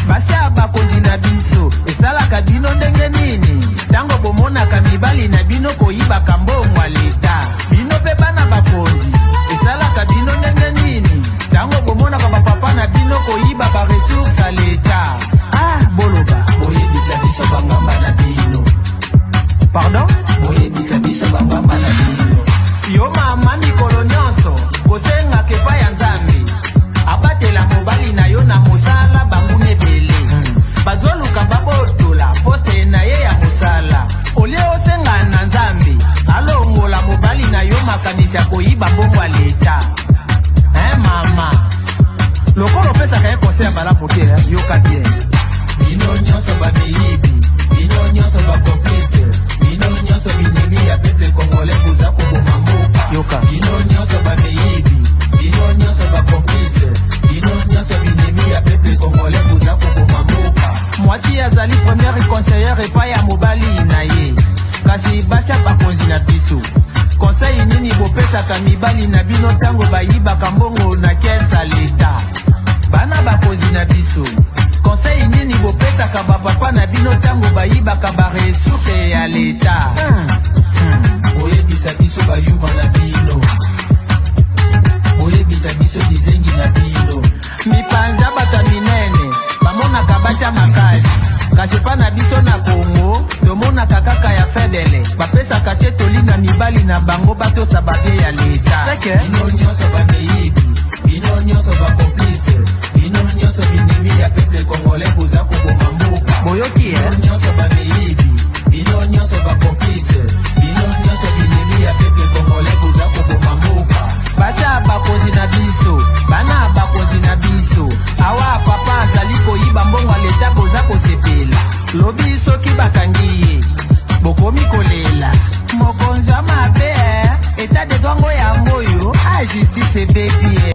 Basi ya bakonzi na biso, esalaka bino ndenge nini ntango bomonaka mibali na bino koyibaka mbongo ya leta? Bino mpe bana bakonzi, esalaka bino ndenge nini ntango bomonaka bapapa na bino koyiba baressource ya leta? Ah, boloba. Boyebisa biso bangamba na bino. Pardon. Boyebisa biso bangamba na bino. Yo mama, mikolo nyonso kosengaka epai ya Nzambe abatela mobali na yo na mosala. Banguna ebele bazoluka babotola poste na ye ya mosala. Olie osenga na Nzambe alongola mobali na yo makanisi ya koyiba mbongo ya leta. Hein, mama, lokola opesaka ye conseil ya malamu te, yoka bien. Bino nyonso bamiyibi, bino nyonso bacomplice, bino nyonso binemi ya peuple congolais, boza koboma mboka. Yoka. Bino nyonso bamiyibi, bino nyonso bacomplice, bino nyonso binemi ya peuple congolais, boza koboma mboka. Mwasi azali première conseillère epai ya mobali na ye. Kasi basi ya bakonzi na biso, conseil nini bopesaka mibali na bino ntango bayibaka mbongo na caisse ya leta? Bana bakonzi na biso, conseil nini bopesaka bapapa na bino ntango bayibaka baressource ya leta? Boyebisa biso bayuma na bino. Boyebisa biso bizengi na bino. Mipanzi ya bato ya minene bamonaka basi ya makasi, kasi epa na biso na Kongo tomonaka kaka ya faible. Bapesaka te toli na mibali na bango batosa babiens ya leta. Bino nyonso bamiyibi, bino nyonso bacomplice, bino nyonso binemi ya peuple congolais, boza koboma mboka. Boyoki, eh? Bino nyonso bamiyibi, bino nyonso bacomplice, bino nyonso binemi ya peuple congolais, boza koboma mboka. Basi ya bakonzi na biso, bana ya bakonzi na biso, awa papa azali koyiba mbongo ya leta, boza kosepela. Lobi soki bakangi ye, bokomi kolela mokonzi ya mabe. État de droit ngo yango oyo a justice ebebi.